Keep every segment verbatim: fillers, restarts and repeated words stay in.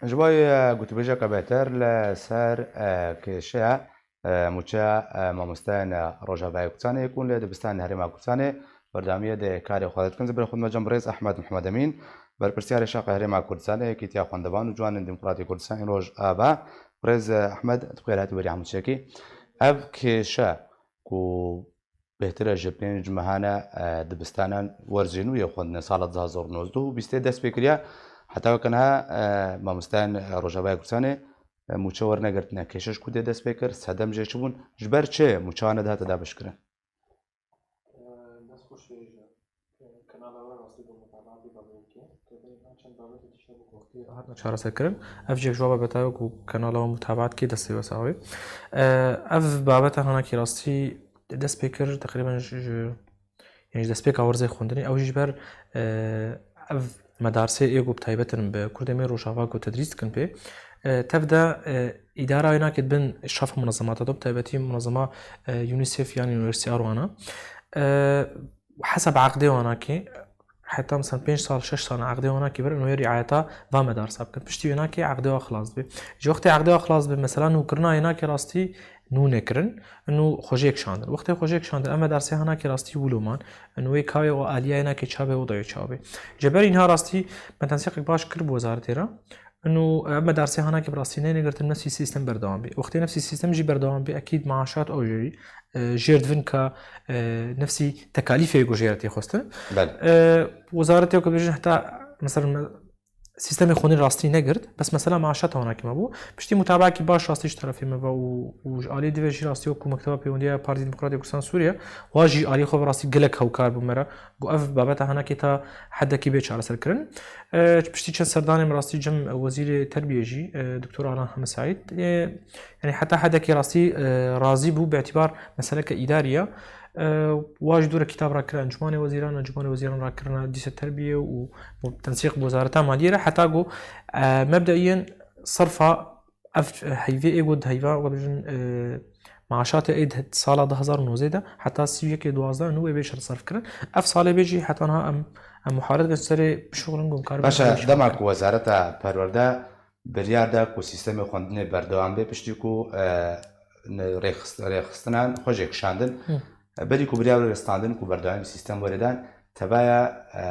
Ji bo, e, gotûbêjeke bêhtir li ser, e, kêşeya, e, mûçeya, e, mamosteyên, e, Rojavayê Kurdistanê, ku li dibistanên Herêma Kurdistanê berdewamiyê di karê xwe de dikin. Zê berê xwe dime cem birêz Ehmed Mihemed Emîn, berpirsiyarê Şaxa Herêma Kurdistanê, Yekîtiya Xwendevan û Ciwanên Demokratîk Kurdistanê Rojava. Birêz, e, Ehmed, tu bi xêr hatî weriya mûçekî. Ev kêşe ku bêhtir e ji pênc mehane, e, dibistanan werzên nû yê xwendinê sala du hazar û nozdeh û bîstê dest pê kiriye. Heta weke niha, e, mamosteyên, e, Rojavayê Kurdistanê, e, mûçe wernegirtine. Kêşe ji ku tê dest pê kir, sedem jê çi bûn? Ji ber çi mûçe wan nedihate dabeşkirin? Dest xweş wêje. Kanala we rastî bi mutabatî babetê. Te bê çend babetê tişta bi wextî hatina çareserkirin. Ev jî ji wa babeta ye ku kanala we mutabat kê destê we sax bê. E, ev babeta hanakî rastî dest pê kir, teqrîben ji, ji, yani ji destpêka werzê xwendinê, ew jî ji ber, e, ev medarsê ê ku bi taybet in bi Kurdê me Rojava ku tedrîs dikin pê. E, tev de, e, îdara wê nake bin şafa munezemata de, bi taybetî munezema, e, UNICEF yan Üniversite Arwana. E, hesab aqdê wana ke, heta mesela pênc sal, şeş sal aqdê wana ke ber, û riayeta va medarsa bikin. Piştî wê nake aqdê wa xilas dibe. Ji wextê aqdê wa xilas dibe, mesela nûkirina wê nake rastî nû nekirin, nû xwejê kişandin. Wextê xwejê kişandin, em medarsê hanake rastî wilo man, nû wê kawê û aliyê nake çabe û dayê çabe. Ceberî niha rastî me tensîqek baş kir bi wezaretê re. Û ev medarsê hanakî bi rastî neyne girtin, nefsî sîstem berdewam bî. Wextê nefsî sîstem jî berdewam bî, ekîd maaşat ew jî, e, jêr divin ka, e, nefsî tekalîfê ku jê re tê xwestin. Belê. E, wezaretê ku bêjin heta, mesela, me, sîstemê xwendin rastî negirt, bes mesela maaşata hanakî me bû. Piştî mutabaekî baş rastî ji terefê me ve û, û ji alî divê jî rastî wekû Mekteba Pêwendiya Partî Demokratîk Kurdistan Sûriye, wa jî alî xwe bi rastî gelek hewkar bû me re. Ku ev babeta hanakê ta hedekî bê çareserkirin. E, piştî çend serdanê min rastî cem Wezîrê Terbiyê jî, e, Doktor Alan Hemi Saîd, e, yani heta hedekî rastî, e, razî bû, bi îtîbar meseleke îdarî ye. E, wa jî dûre kitab rakir Encûmanê Wezîran, Encûmanê Wezîran rakirine dîse terbiyê û, û tensîq bi Wezareta Maliyê re, heta ku, e, mebdeîyen serfa ev heyvê ê got heyva, we bijin, e, maaşatê ê di sala du hazar û nozdeh de heta sî û yekê duwazdeh nû ê bê şer serf kirin. Ev salê bê jî heta niha em, em muharet bin serê bişuxulin gomkar. Baş e, dema ku Wezareta Perwerde biryar da ku sîstemê xwendinê berdewam bê, piştî ku, e, ne-, rêxist-, rêxistinan xwe jê kişandin. Hı. Berî ku biryar were standin ku berdewamî sîstem were dan, tevaya, e,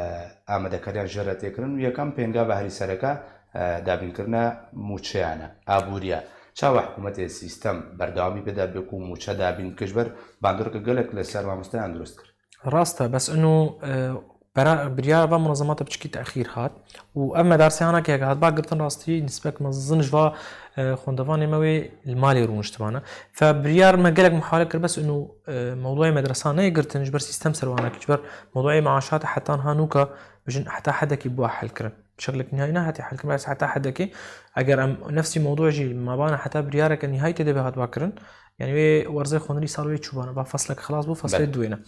amadekariyan jê re tê kirin û yekem pêngava herî sereke, e, dabînkirina mûçeyan e, abûriya. Çawa hikûmetê sîstem berdewamî bide, bê ku mûçe dabîn bike, ji ber bandoreke gelek li ser mamosteyan dirust kir. Rast e, bes ino, e, bera-, biryara va munezemata piçikî texîr hat û ev medarsê hanakê heke hat ba girtin rastî nisbek mezin ji va, e, xwendevanê me wê li malê rûniştibane. Fe biryar me gelek muhale kir, bes ino, e, mewduê medresa neyê girtin, ji ber sîstem ser wana kir, ji ber mewduê maaşat heta niha nûka bijin heta hedekî bûa hel kirin. Bi şeklek nihayî nehatiye hel kirin, bes heta hedekî eger em nefsî mewdu jî mabana heta biryareke nihayî tê de bê hat ba kirin, yani wê werzê xwendinî sal wê çûbana, ba feslek xilas bû, feslê Belê. duwê ne.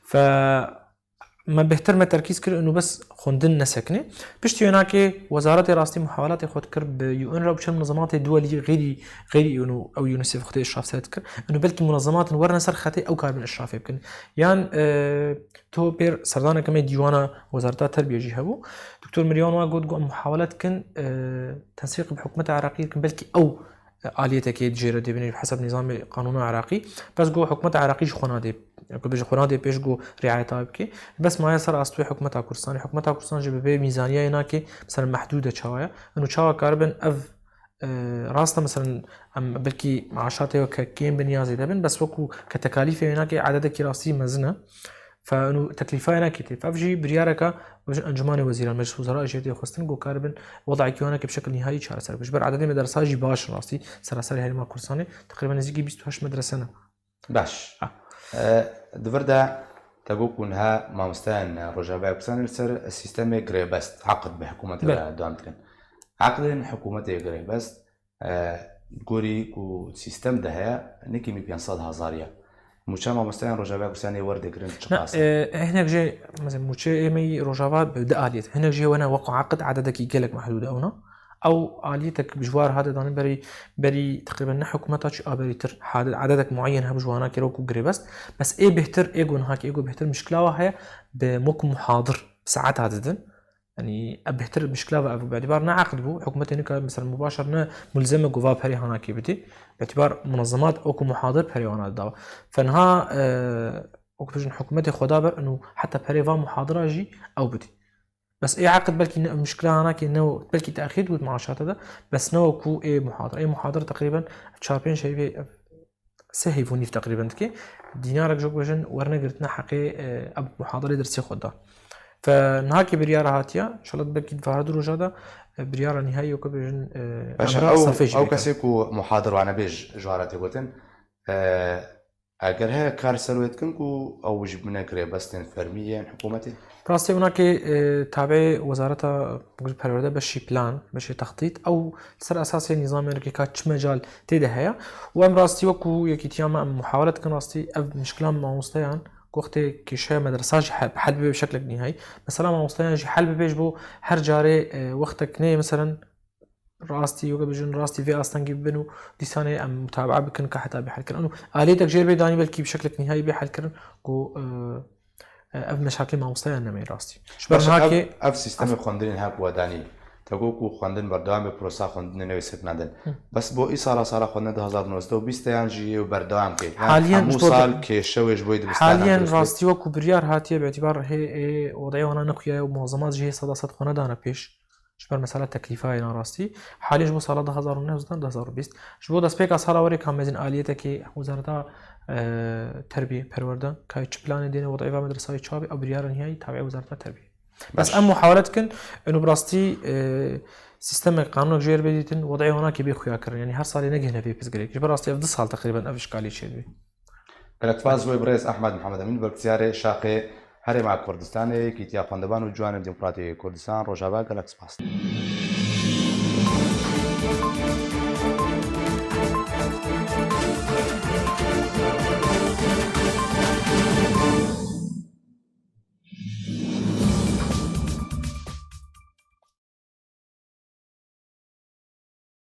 Fe me bêhtir me terkîz kir û bes xwendin nesekine. Piştî wê nake wezaretê rastî muhawelatê xwe dikir bi U N re û çend munezematê duwelî xeyrî, xeyrî û ew UNICEF xwe tê işraf ser dikir. Û belkî munezematên werne ser xetê ew karibin işrafê bikin. Yan, e, to pêr serdaneke me dîwana Wezareta Terbiye jî hebû. Doktor Miryan wa got, got em muhawelat dikin, e, tensîq bi hikûmeta Iraqî dikin, belkî ew, e, aliyeteke jê re dê bîne bi hesab nîzamê qanûna Iraqî. Bes got hikûmeta Iraqî ji xwe nadê. Ku bêje xwe nadê pêş ku riayeta wê bike. Bes maye ser astûyê hikûmeta Kurdistanê. Hikûmeta Kurdistanê jî bi vê mîzaniyayê nake, mesela mehdûd e çawa ye. Û çawa karibin ev, e, rast e, mesela em belkî maaşatê weke kêm bin ya zêde bin, bes wekû ke tekalîfê wê nake ededekî rastî mezin e. Fe û teklîfa wê nake tê. Fe ev jî biryareka, bêjin Encûmanê Wezîran, Meclis Wezara jê tê xwestin ku karibin wedayekî wana ke bi şekil nihayî çareser bikin. Ji ber ededê medresa jî baş in rastî, seraserê Herêma Kurdistanê teqrîben nêzîkî bîst û heşt medrese ne. Baş. Ha. E, di vir de te got ku niha mamosteyên Rojavayê Kurdistanê li ser sîstemê girêbest, eqd bi hikûmetê Belê. re dewam dikin. Eqdên hikûmetê girêbest, e, gorî ku sîstem de heye, ne kêmî pênc sed hezar ye. Mûça mamosteyên Rojavayê Kurdistanê wer dikirin çi Ne, qas e? e, hinek jê, mesela mûçê ê me yî Rojava bi di aliyet. Hinek jê wene wekû eqd ededekî gelek mehdûd e ona. Ew aliyetek bi ji war hate danîn berî, berî teqrîben ne hikûmeta çi a berîtir hade-, ededek muayyen hebû ji wana kero ku girêbest. Bes ê bêhtir, ê got niha ke ê got bêhtir mişkila wa heye bi wekû muhadir saeta didin. Yanî ev bêhtir mişkila ve ev bû. Betibar ne eqd bû. Hikûmetê nika mesela mubaşer ne mulzeme ku va perê hanakê bidî. Betibar munezemat o ku muhadir perê wana dida. Fenha e, o ku bijin hikûmetê xwe da ber û heta perê va muhadira jî ew bidî. Bes ê eqd belkî ne, mişkila hanakê ne, belkî texîr bû maaşata de. Bes ne ku ê muhadira. Ê muhadira teqrîben çar pênc heyvê sê heyv û nîv teqrîben dike. Dînarek jok bêjin werne girtine heqê e, ev muhadirê dersê xwe da. Fe niha ki biryara hatiya, inşallah belkî di vahar du roja da e, biryara nihayî yoke bêjin e, Paşa emra ew, safê jî ew bike. Kesê ku muhadir wane bêj ji wara tê gotin, e, eger heye kar ser wê dikin ku ew ji bine girêbestên fermî yên hikûmetê? Rastî wina ki e, tabiê wezareta perwerde beşî plan, beşê textît, ew li ser esasê nîzamê rikê ka çi mecal tê de heye. Û em rastî wekû yekîtiya me em muhawele dikin rastî ev mişkila mamosteyan ku wextê kêşeya medresa jî hel, hel bibe bi şeklek nihayî. Mesela mamosteyan jî hel bibe ji bo her carê e, wextek neyê meselen rastî yoga bijin rastî vê astengî bibin û dîsanê em mutabaa bikin ka heta bê helkirin. Û aliyêtek jêr bê danî belkî bi şeklek nihayî bê helkirin ku e, e, ev meşakil mamosteyan nemê rastî. Ji ber Baş, niha ev, ki ev sîstemê xwendinên her ku we danî. Te got ku xwendin berdewam be, prosa xwendinê newê sekinandin. Hı. Bes bo îsala sala xwendinê du hazar û nozdeh û bîst yan jî yê berdewam kê. Yan Haliyen hemû ji bo sal kêşe wê ji bo yê dibistana Haliyen girêst bê. Rastî wekû biryar hatiye bi îtibar hê ê wediya wana nexuyaye û muazemat jî hê seda sed xwe nedane pêş. Ji ber mesela teklîfa yê nan rastî. Haliyen ji bo sala du hazar û nozde, du hazar û bîst. Ji bo destpêka sala werê ka mezin aliyetekê wezareta e, terbiyê, perwerde, ka çi planê dêne wediya va medresayê çawa bê, ew biryara nihayî tabiê wezareta terbiyê. Bes Baş. Em muhawele dikin, û bi rastî e, sîstemek qanûnek jêr bê dîtin, wediya wana ki bê xuya kirin. Yanî her salê negihne vê pirsgirêk. Ji ber rastî ev du sal teqrîben ev işkalî çêdibê. Gelek spas ji bo birêz Ehmed Mihemed Emîn, berpirsiyarê Şaxê Herêma Kurdistanê, Yekîtiya Xwendevan û Ciwanên Demokratîk Kurdistan, Rojava, gelek spas.